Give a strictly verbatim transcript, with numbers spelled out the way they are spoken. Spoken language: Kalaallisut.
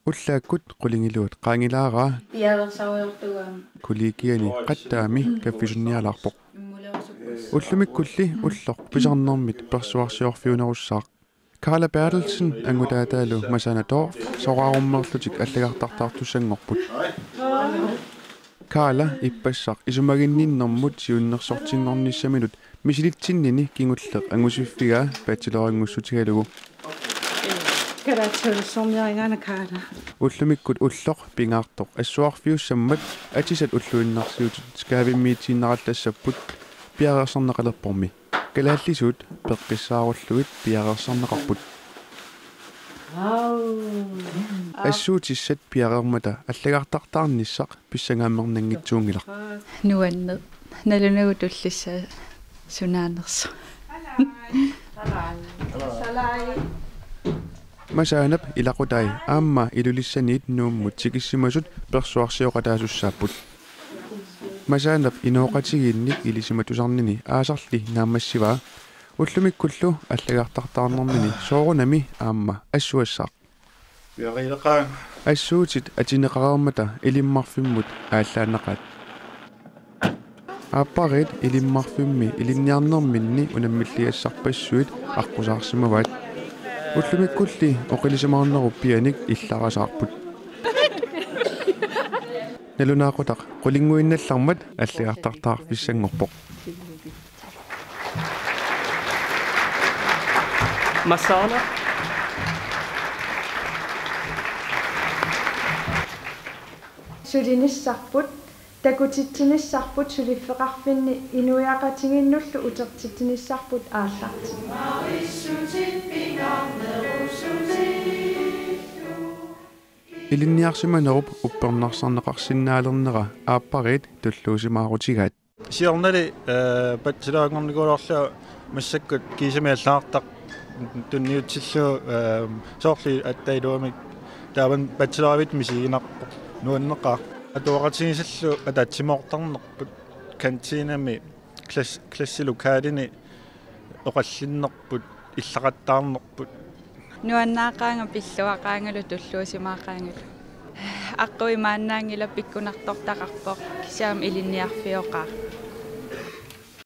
Ullaakkut qulingiluat qaangilaaraa. Piareersariortugaam. Kollegiani qattaami kaffisunnialaarpoq. Ullumikkulli ulloq pisarnermit persuarsiorfiunerussaaq. Karla Berthelsen angutaataalu Masana Dorf soraarummerlutik allagartartaartussanngorput. Karla ippassaq isumaginninnermut siunnersortinngornissaminut misilitsinnini kingulleq angusiffigaa bachelorinngussuutigalugu. Kalaallisuusorniarigaana Karla. Ullumikkut ulloq pingaartoq assuarfiussammat atisat ulluinnarsiutit skaavimmiitiinnarallassapput piareersarneqalerpormi. Kalaallisuut peqqissaarullugit piareersarneqarput. Assuutissat piareermata allagartartaarnissaq pissangaammernaanngitsuunngilaq. Nuanneq. Nalunagu tullissaa sunaanersoq. Masanap ilaqutai aamma Ilulissaniit Nuummut tikissimasut persuarsioqataasussaapput. Masanap inooqatigiinnik ilisimatusarnini aasarli naammassivaa. Ullumikkullu allagartartaarnermini soorunami aamma assuassaaq. Piareeraqaanga. Assuutit atineqareermata Ilimmarfimmut aallaannaqaat. Aappariit Ilimmarfimmi ilinniarnerminni unammilligassarpassuit aqqusaarsimavaat. Ullumikkulli oqilisimaarnerup pianik illarasaarput. Nalunaaqutaq qulinnguinnallarmat allagartartaarfissanngorpoq. Masana. Sulinissarput, takutitsinissarput suliffeqarfinni inuiaqatigiinnullu utertitsinissarput aallartippoq. Ilinniarsimanerup uppernarsarneqarsinnaalernera aappariit tulluusimaarutigaat. Siornali, eh, bachelorinngornikuugaluarlunga massakkut kiisami allagartaq tunniutsillugu, eh, soorlu aatsaat iluamik taava bacheloriviit misiginarpoq nuanneqaaq. Atuaqatigiissallu ataatsimoortarnerput kantiinami klass-, klasselokalini oqallinnerput illaqattaarnerput. Nuannaaqaanga pilluaqaangalu tulluusimaaqaangalu. Aqquimaannaanngilaq pikkunartortaqarpoq kisianni ilinniarfioqaaq.